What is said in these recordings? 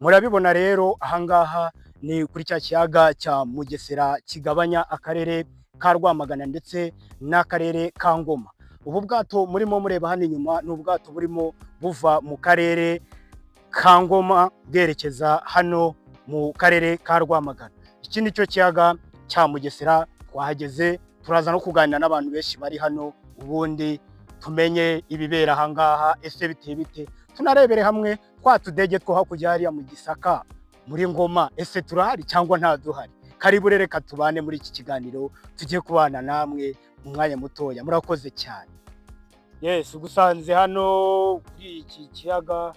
Murabibona rero, ahangaha ni kuri cya kiyaga cya Mugesera kigabanya akarere ka Rwamagana ndetse n'akarere ka Ngoma. Ubu bwato murimo mureba hano inyuma ni ubwato burimo buva mu karere ka Ngoma bwerekeza hano mu karere ka Rwamagana. Iki ni cyo kiyaga cya Mugesera. Twahageze, turaza no kuganira n'abantu benshi bari hano, ubundi tumenye ibibera ahangaha. Ese biteye bite? Tunarebere hamwe twa tudege two hakurya hariya mu Gisaka, muri Ngoma. Ese turahari cyangwa nta duhari? Karibu rero, reka tubane muri iki kiganiro tugiye kubana namwe mu mwanya mutoya. Murakoze cyane. Yes, ugusanze hano kuri iki kiyaga,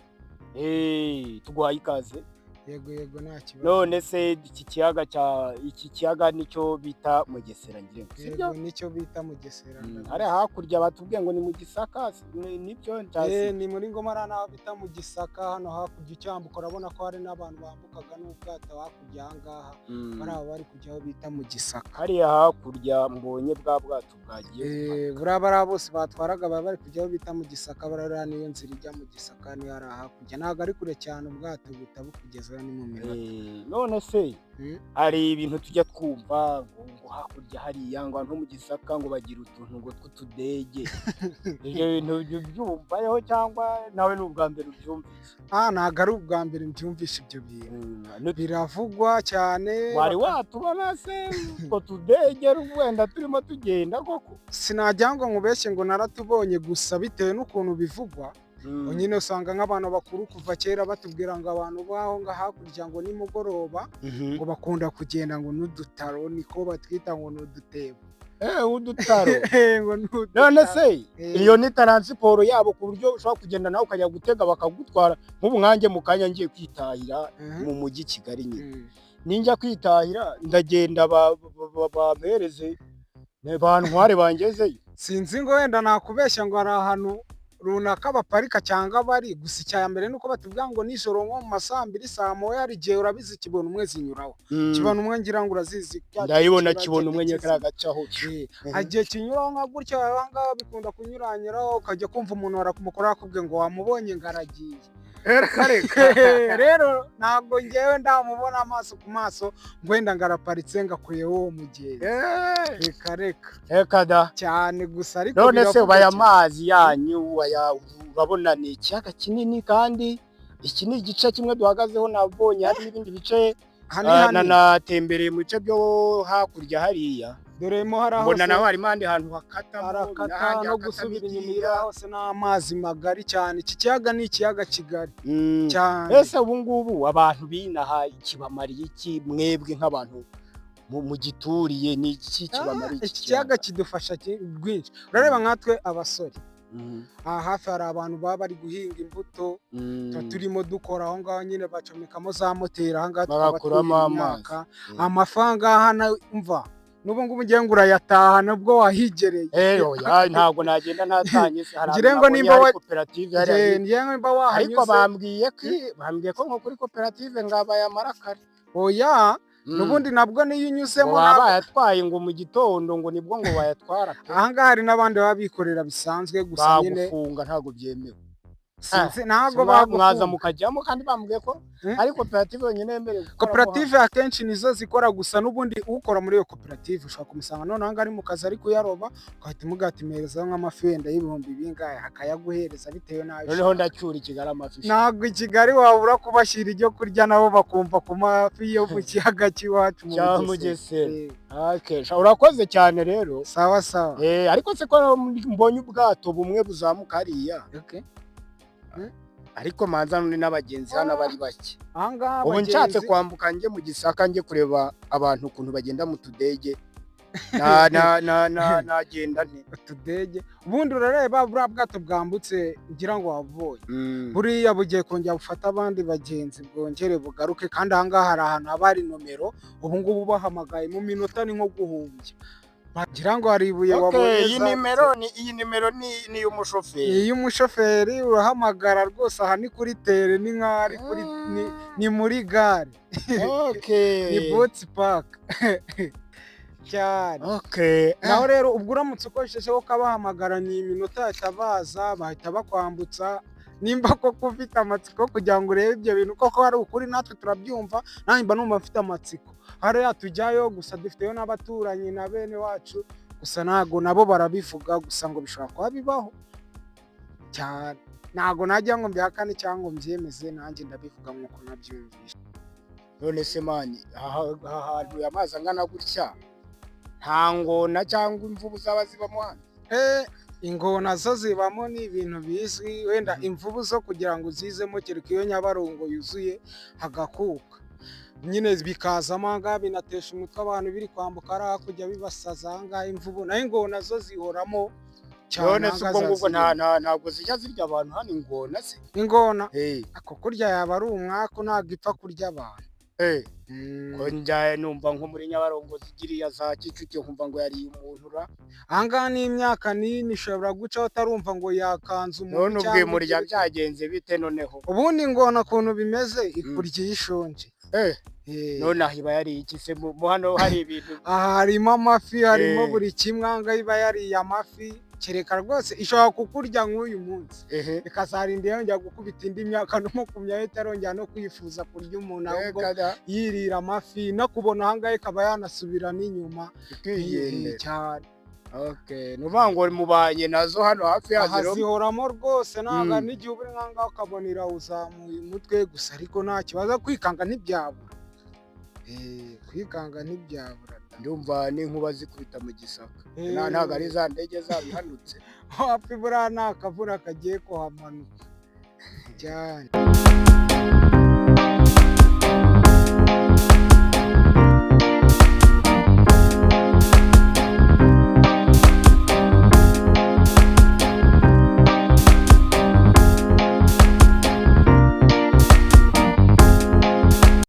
tuguhaye ikaze. Yego, nta kibazo. None se iki kiyaga nicyo bita Mugesera, ngira ngo sibyo? Yego, nicyo bita Mugesera. Hariya hakurya batubwiye ngo ni mu Gisaka, nibyo ntazi. Ni muri Ngoma, hariya naho bita mu Gisaka. Hano hakurya ucyambuka urabona ko hari n'abantu bambukaga n'ubwato hakurya aha ngaha. Bariya bari kujya aho bita mu Gisaka. Hariya hakurya mbonye bwa bwato bwagiye. Buriya bariya bose batwaraga baba bari kujya aho bita mu Gisaka. Bariya niyo nzira ijya mu Gisaka, niyo hariya hakurya. Ntabwo ari kure cyane, ubwato buhita bukugezayo, ni mu minota. None se hari ibintu tujya twumva ngo hakurya hariya, ngo nko mu Gisaka, ngo bagira utuntu ngo tw'utudege. Ibyo bintu ujya ubyumvayo cyangwa nawe ni ubwa mbere ubyumvise? Ah, ntabwo ari ubwa mbere mbyumvishe ibyo bintu. Biravugwa cyane. Wari watubona se utwo tudege wenda turimo tugenda koko? Sinajya ngo nkubeshye ngo naratubonye, gusa bitewe n'ukuntu bivugwa nyine, usanga nk'abantu bakuru kuva kera batubwira ngo abantu baho ngaho hakurya ngo nimugoroba ngo bakunda kugenda ngo n'udutaro, niko batwita, ngo ni udutebo. Udutaro. Ngo ni udutaro. None se iyo ni transport yabo, ku buryo ushobora kugenda nawe ukajya gutega bakagutwara? Nk'ubu nkanjye mu kanya ngiye kwitahira mu mujyi Kigali nyine, ninjya kwitahira ndagenda bampereze, bantware bangezeyo? Sinzi ngo wenda nakubeshya ngo hari ahantu runaka baparika cyangwa bari. Gusa icya mbere ni uko batubwira ngo nijoro nko mu ma saa 2, saa 1, hari igihe, urabizi, kibona umwe zinyuraho. Kibona umwe ngira ngo urazizi. Ndayibona. Kiba Kibona umwe nyine, kiza. kariya gacaho. Hari igihe kinyuraho nka gutya. Aha ngaha bikunda kunyuranyuraho, ukajya kumva umuntu barakumukora akubwiye ngo wamubonye, ngo aragiye. Reka reka. Rero ntabwo ngewe ndamubona amaso ku maso ngo wenda ngo araparitse, ngo akuyeho uwo mugenzi. Reka reka. Reka da. Cyane gusa, ariko None se biravugwa aya cyane. mazi yanyu aya, urabona ni ikiyaga kinini, kandi iki ni igice kimwe duhagazeho. Nabonye hari n'ibindi bice. Hani Ah, hani natembereye mu bice byo hakurya hariya, Dore mo hariya mbona hose naho harimo ahandi hantu hakatamo harakata n'ahandi no hakatamo gusubira inyuma iriya. Iriya hose ni amazi magari cyane. Iki kiyaga ni ikiyaga kigari cyane. Ese ubu ngubu abantu binaha kibamariye iki? Mwebwe nk'abantu mugituriye, ni iki kibamariye Iki kiyaga kidufasha rwinshi. Urareba nkatwe abasore, aha hafi hari abantu baba bari guhinga imbuto, tuba turimo dukora aho ngaho nyine, bacomekamo za moteri aha ngaha, tukaba Bagakuramo twuhira amazi. imyaka. Amafi aha ngaha umva, n'ubu ngubu ugiye ngo urayataha nubwo wahigereye. Oya, ntabwo nagenda ntatanye se. Hari Ngira ahantu ngo nabonye nimba hari koperative hariya hirya. Ngiye nimba Ariko wahanyuze bambwiye ko nko kuri koperative ngo bayamara kare. Oya, n'ubundi nabwo niyo unyuzemo Ngo baba bayatwaye ngo mu gitondo, ngo nibwo ngo bayatwara pe. Aha ngaha hari n'abandi baba bikorera bisanzwe, gusa nyine Bagufunga, ntabwo byemewe. Sinzi, ntabwo Mwaza bagufunga. mukajyamo, kandi bambwiye ko ari koperative yonyine yemerewe gukoramo. Koperative akenshi nizo zikora, gusa n'ubundi ukora muri iyo koperative ushobora kumusanga noneho ngaho ari mu kazi ari kuyaroba, ugahita umugatimerezaho nk'amafi wenda y'ibihumbi bingahe, akayaguhereza bitewe n'ayo Noneho ushaka. ndacyura i Kigali amafi. Ntabwo i Kigali wabura kubashyira ibyo kurya, nabo bakumva ku mafi yo mu kiyaga cy'iwacu mu Cya Bugesera. Mugesera. Okay, sha, urakoze cyane rero. Sawa sawa. Ariko se ko mbonye ubwato bumwe buzamuka hariya, ariko manza none n'abagenzi hano bari bake. Aha ngaha Ubu nshatse abagenzi kwambuka njye mu Gisaka, njye kureba abantu ukuntu bagenda mu tudege, na na na na nagenda nte? Utudege, ubundi urareba buriya bwato bwambutse, ngira ngo wabubonye. Buriya bugiye kongera bufate abandi bagenzi, bwongere bugaruke. Kandi aha ngaha hari ahantu haba hari nomero, ubu ngubu bahamagaye mu minota ni nko guhumbya. Wagira ngo hari ibuye wabonye. Iyi nimero ni iyi nimero ni iy'umushoferi. Iy'umushoferi, urahamagara rwose. Aha ni kuri terrain, ni nk'aho ari kuri ni muri gare. Ni boat park cyane. Naho rero ubwo uramutse ukoreshejeho ukabahamagara, ni iminota bahita baza, bahita bakwambutsa. Nimba koko ufite amatsiko kugira ngo urebe ibyo bintu koko ari ukuri, natwe turabyumva, nanjye mba numva mfite amatsiko. Hariya tujyayo gusa dufiteyo n'abaturanyi na bene wacu, gusa ntago nabo barabivuga, gusa ngo bishobora kuba bibaho cyane. Ntago najya ngo mbihakane cyangwa ngo mbyemeze, nanjye ndabivuga nk'uko nabyumvise. None se man, aha hantu amazi angana gutya, nta ngona cyangwa imvubu zaba zibamo hano? Ingona zo zibamo, ni ibintu bizwi. Wenda imvubu zo kugira ngo uzizemo, kereka iyo Nyabarongo yuzuye hagakuka nyine, bikazamo aha ngaha, binatesha umutwe abantu biri kwambuka ari hakurya, bibasaza aha ngaha imvubu. Naho ingona zo zihoramo cyane. None aha se ngaha ubwo ngubwo zirimo. Ntabwo zijya zirya abantu hano ingona se? Ingona ako kurya yaba ari umwaku, ntabwo ipfa kurya abantu. Ko njya numva nko muri Nyabarongo zigiriya za Kicukiro, nkumva ngo yariye umuntu ra. Aha ngaha ni imyaka n'ine ishobora gucaho utarumva ngo yakanze umuntu None cyangwa ubwimurya ibyo. byagenze bite noneho? Ubundi ingona ukuntu bimeze, ikurya iyo ishonje. None aho iba yariye iki se mu hano hari ibintu? Aha harimo amafi, harimo buri kimwe. Aha ngaha iba yariye amafi. Kereka rwose ishobora kukurya nk'uyu munsi, ikazarinda yongera gukubita indi myaka no 20 itarongera no kwifuza kurya umuntu, ahubwo Reka da. yirira amafi no kubona aha ngaha ikaba yanasubira n'inyuma. Ikigendera. Cyane. Okay, ni ukuvuga ngo mubanye nazo hano hafi yazo Aha rero? zihoramo rwose, ntabwo n'igihe uba uri nk'aha ngaha ukabona irawuzamuye umutwe gusa, ariko nta kibazo, kwikanga ntibyabura. Kwikanga ntibyabura da. Ndumva n'inkuba zikubita mu gisaka. Ntabwo ari za ndege zabihanutse. Wapi, buriya ni akavura kagiye kuhamanuka cyane.